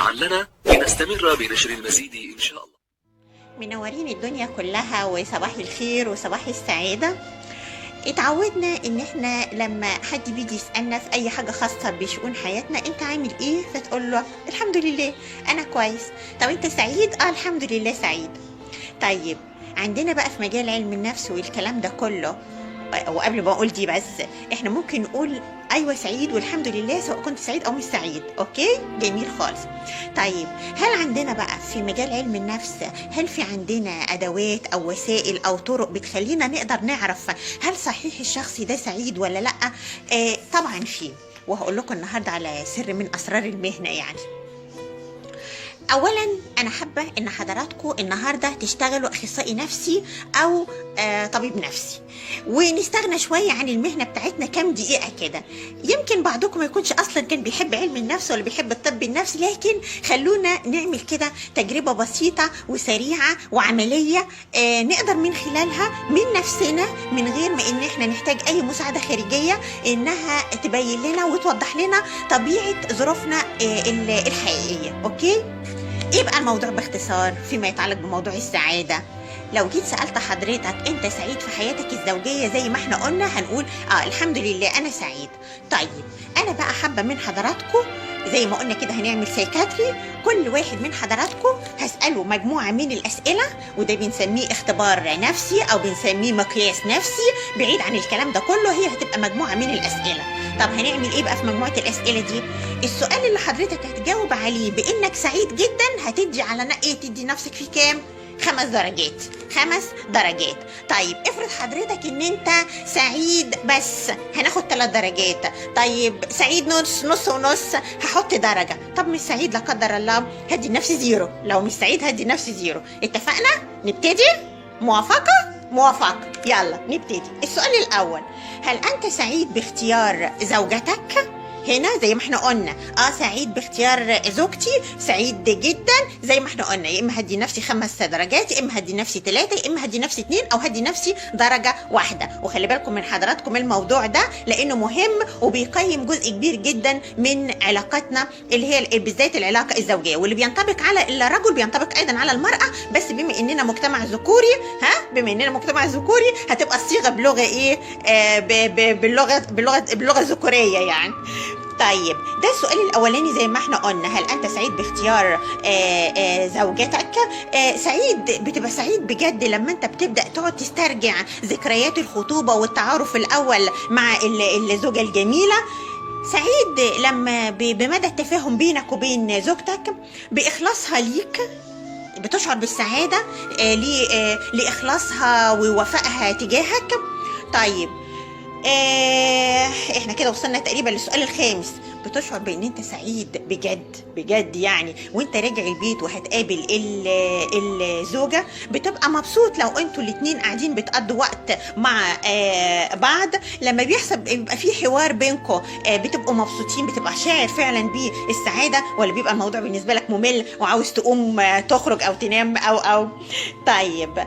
تشجيعا لنا لنستمر بنشر المزيد إن شاء الله. منورين الدنيا كلها، وصباح الخير وصباح السعادة. اتعودنا ان احنا لما حد بيجي يسألنا في اي حاجة خاصة بشؤون حياتنا، انت عامل ايه؟ فتقول له الحمد لله انا كويس. طب انت سعيد؟ اه الحمد لله سعيد. طيب عندنا بقى في مجال علم النفس والكلام ده كله، وقبل ما اقول دي بس احنا ممكن نقول ايوه سعيد والحمد لله، سواء كنت سعيد او مش سعيد. okay جميل خالص. طيب هل عندنا بقى في مجال علم النفس، هل في عندنا ادوات او وسائل او طرق بتخلينا نقدر نعرف هل صحيح الشخص ده سعيد ولا لا؟ طبعا في، وهقول لكم النهارده على سر من اسرار المهنة. يعني اولا انا حابة ان حضراتكم النهارده تشتغلوا اخصائي نفسي او طبيب نفسي، ونستغنى شوية عن المهنة بتاعتنا كام دقيقة كده. يمكن بعضكم ما يكونش اصلا كان بيحب علم النفس ولا بيحب الطب النفسي، لكن خلونا نعمل كده تجربه بسيطة وسريعة وعملية نقدر من خلالها من نفسنا، من غير ما ان احنا نحتاج اي مساعدة خارجية، انها تبين لنا وتوضح لنا طبيعة ظروفنا الحقيقية. okay، ايه بقى الموضوع باختصار فيما يتعلق بموضوع السعادة؟ لو جيت سألت حضرتك انت سعيد في حياتك الزوجية، زي ما احنا قلنا هنقول الحمد لله انا سعيد. طيب انا بقى حابة من حضراتكم زي ما قلنا كده هنعمل psychiatry، كل واحد من حضراتكم هسأله مجموعة من الأسئلة، وده بنسميه اختبار نفسي أو بنسميه مقياس نفسي. بعيد عن الكلام ده كله، هي هتبقى مجموعة من الأسئلة. طب هنعمل ايه بقى في مجموعة الأسئلة دي؟ السؤال اللي حضرتك هتجاوب عليه بإنك سعيد جدا هتدي على ايه؟ تدي نفسك فيه كام؟ 5 درجات. 5 درجات. طيب افرض حضرتك ان انت سعيد بس، هناخد 3 درجات. طيب سعيد نص نص ونص، هحط درجة. طب مش سعيد لا قدر الله، هدي نفسي 0. لو مش سعيد هدي نفسي 0. اتفقنا؟ نبتدي؟ موافقة؟ موافقة. يلا نبتدي. السؤال الأول، هل أنت سعيد باختيار زوجتك؟ هنا زي ما احنا قلنا سعيد باختيار زوجتي، سعيد جدا زي ما احنا قلنا، يا اما هدي نفسي 5 درجات، يا اما هدي نفسي 3، يا اما هدي نفسي 2، او هدي نفسي درجة واحدة. وخلي بالكم من حضراتكم الموضوع ده لانه مهم وبيقيم جزء كبير جدا من علاقتنا اللي هي بالذات العلاقة الزوجية، واللي بينطبق على الرجل بينطبق ايضا على المرأة، بس بما اننا مجتمع ذكوري، بما اننا مجتمع ذكوري هتبقى الصيغة بلغة ايه؟ باللغة الذكورية يعني. طيب ده السؤال الأولاني زي ما احنا قلنا، هل أنت سعيد باختيار زوجتك؟ سعيد، بتبقى سعيد بجد لما أنت بتبدأ تقعد تسترجع ذكريات الخطوبة والتعارف الأول مع الزوجة الجميلة. سعيد لما بمدى التفاهم بينك وبين زوجتك، بإخلاصها ليك، بتشعر بالسعادة لإخلاصها ووفائها تجاهك. طيب احنا كده وصلنا تقريبا للسؤال الخامس، بتشعر بان انت سعيد بجد بجد يعني وانت راجع البيت وهتقابل الزوجة، بتبقى مبسوط لو انتوا الاتنين قاعدين بتقضوا وقت مع بعض، لما بيحصل بيبقى في حوار بينكم بتبقوا مبسوطين، بتبقى شاعر فعلا بالسعادة، ولا بيبقى الموضوع بالنسبة لك ممل وعاوز تقوم تخرج او تنام او طيب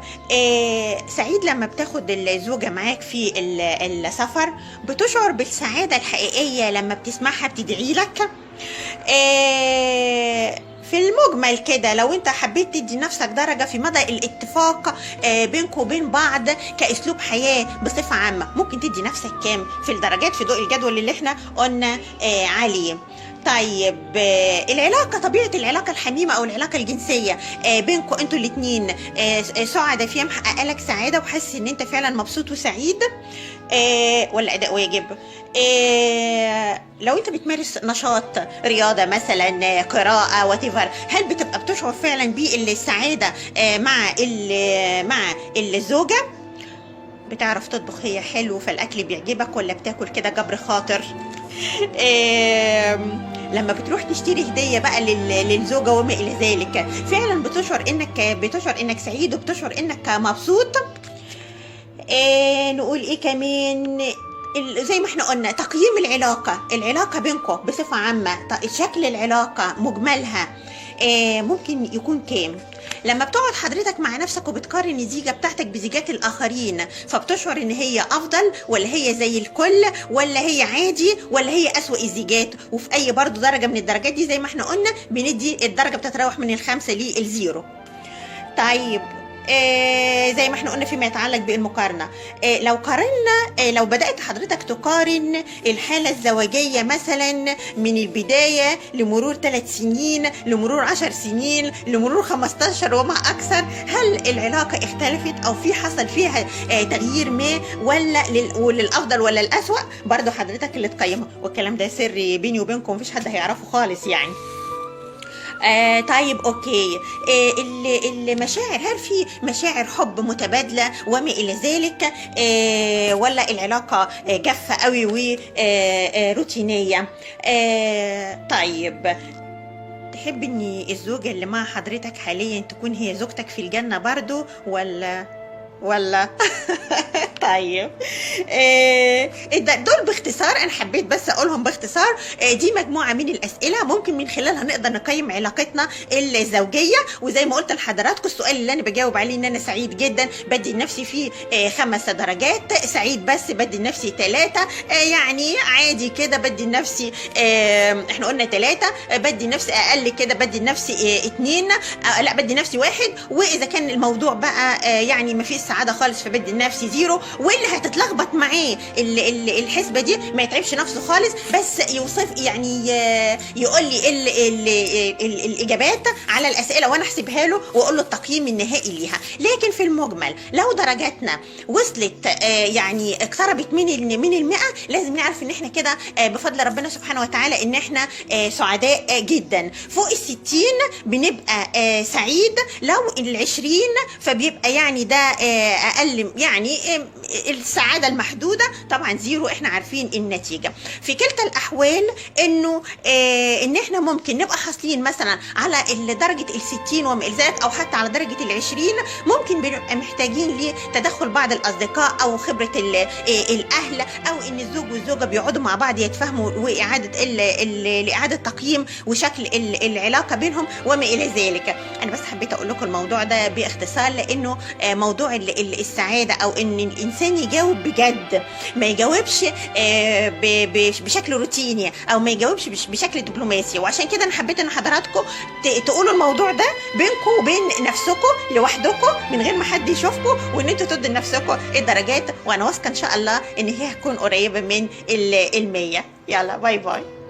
سعيد لما بتاخد الزوجة معاك في السفر، بتشعر بالسعادة الحقيقية لما بتسمعها بتدعي لك. في المجمل كده لو انت حبيت تدي نفسك درجة في مدى الاتفاق بينك وبين بعض كأسلوب حياة بصفة عامة، ممكن تدي نفسك كام في الدرجات في ضوء الجدول اللي احنا قلنا عليه؟ طيب العلاقة، طبيعة العلاقة الحميمة أو العلاقة الجنسية بينكم انتوا الاتنين سعداء فيها، محققة لك سعادة وحاسس ان انت فعلا مبسوط وسعيد، ولا أداء واجب؟ لو انت بتمارس نشاط، رياضة مثلا، قراءة، whatever، هل بتبقى بتشعر فعلا بالسعادة مع الزوجة؟ بتعرف تطبخ هي حلو فالأكل بيعجبك، ولا بتاكل كده جبر خاطر؟ لما بتروح تشتري هدية بقى للزوجة وما إلى ذلك، فعلا بتشعر إنك سعيد وبتشعر إنك مبسوط. نقول إيه كمان؟ زي ما احنا قلنا تقييم العلاقة بينكم بصفة عامة، شكل العلاقة مجملها ممكن يكون كام؟ لما بتقعد حضرتك مع نفسك وبتقارن الزيجة بتاعتك بزيجات الآخرين، فبتشعر إن هي أفضل ولا هي زي الكل ولا هي عادي ولا هي أسوأ الزيجات؟ وفي أي برضو درجة من الدرجات دي زي ما احنا قلنا بندي الدرجة بتتراوح من 5 لل zero. طيب زي ما احنا قلنا فيما يتعلق بالمقارنة، لو قارنا، لو بدأت حضرتك تقارن الحالة الزواجية مثلا من البداية لمرور 3 سنين، لمرور 10 سنين، لمرور 15 وما أكثر، هل العلاقة اختلفت أو في حصل فيها تغيير ما، ولا للأفضل ولا الأسوأ؟ برضو حضرتك اللي تقيمها، والكلام ده سر بيني وبينكم، مفيش حد هيعرفه خالص يعني. طيب okay، المشاعر، هل في مشاعر حب متبادلة وما الى ذلك، ولا العلاقة جافة قوي وروتينية؟ طيب تحب ان الزوجة اللي مع حضرتك حاليا تكون هي زوجتك في الجنة برضو ولا طيب دول باختصار، انا حبيت بس اقولهم باختصار. دي مجموعة من الاسئلة ممكن من خلالها نقدر نقيم علاقتنا الزوجية. وزي ما قلت لحضراتكم السؤال اللي انا بجاوب عليه ان انا سعيد جدا بدي لنفسي فيه 5 درجات، سعيد بس بدي لنفسي 3، يعني عادي كده بدي لنفسي، احنا قلنا 3، بدي لنفسي اقل كده بدي لنفسي 2، لا بدي لنفسي 1. واذا كان الموضوع بقى يعني ما فيش سعادة خالص فبدي لنفسي 0. واللي هتتلخبط معاه الحسبة دي ما يتعبش نفسه خالص، بس يوصف يعني يقول لي ال ال ال الاجابات على الاسئلة وانا احسبها له واقول له التقييم النهائي ليها. لكن في المجمل لو درجاتنا وصلت يعني اقتربت من 100، لازم نعرف ان احنا كده بفضل ربنا سبحانه وتعالى ان احنا سعداء جدا. فوق 60 بنبقى سعيد، لو 20 فبيبقى يعني ده اقل، يعني السعادة المحدودة طبعا 0، احنا عارفين النتيجة. في كلتا الاحوال انه ان احنا ممكن نبقى حاصلين مثلا على درجه 60 وما الى ذلك، او حتى على درجه 20، ممكن بنبقى محتاجين لتدخل بعض الاصدقاء او خبره الاهل، او ان الزوج والزوجة بيقعدوا مع بعض يتفاهموا واعاده لاعادة تقييم وشكل العلاقة بينهم وما الى ذلك. انا بس حبيت اقول لكم الموضوع ده باختصار، لانه موضوع السعادة او ان الانسان يجاوب بجد، ما يجاوبش بشكل روتيني او ما يجاوبش بشكل دبلوماسي. وعشان كده انا حبيت ان حضراتكم تقولوا الموضوع ده بينكم وبين نفسكم لوحدكم من غير ما حد يشوفكم، وان انتوا تدوا لنفسكم الدرجات، وانا واثقة ان شاء الله ان هي هتكون قريبه من 100. يلا bye bye.